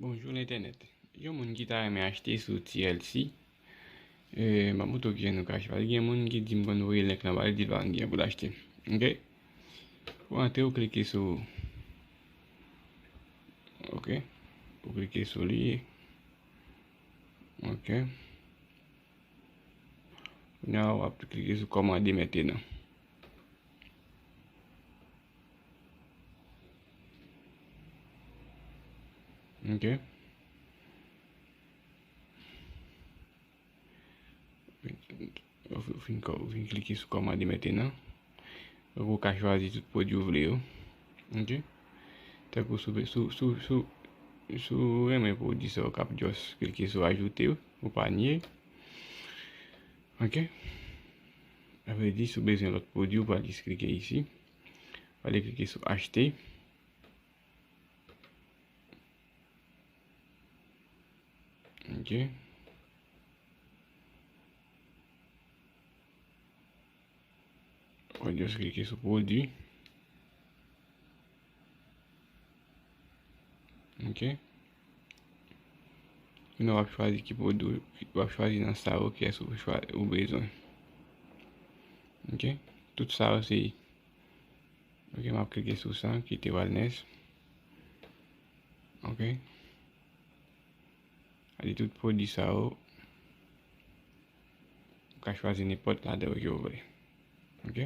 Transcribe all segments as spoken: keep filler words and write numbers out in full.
Bonjou lentènèt. Yon moun ki ta renmen achte sou T L C, e, m ap montre w kijan nou ka achte. Paske gen moun ki di m konn voye link lan ba li, di l pa konn kijan pou l achte. Ok? Ou antre, ou klike sou, ok? Ou klike sou li. Ok? Kounye a, w ap klike sou kòmande mentenan. Ok. Ou fin, ou fin klike sou kòmande mentenan. Donk, ou ka chwazi tout pwodui ou vle yo. Ok. Tankou sou, sou, sou, sou, sou renmen pwodui sa, ou ka just klike sou ajoute ou panye. Ok. Sa vle di, si w bezwen lòt pwodui, ou pral jis klike isi. Ou pral klike sou achte. Ok. Ou just klike sou pwodui. Ok. Kounye a w ap chwazi ki pwodui, w ap chwazi nan sa yo kiyès ou chwa-, ou bezwen. Ok. Tout sa yo se, ok, m ap klike sou sa, kite wellness. Ok. Sa di tout pwodui sa yo, ou ka chwazi nenpòt ladan yo ke w vle. Ok?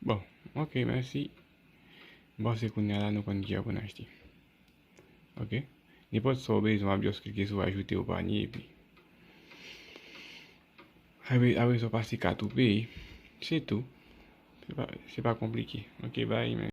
Bon, ok, mèsi. M panse kounye a la nou konn kijan pou n achte. Ok? Nenpòt sa w bezwen, w ap just klike sou ajoute ou panye epi apre, apre sa w pase kat ou peye. Se tou. Se pa, se pa konplike. Ok, bye, men.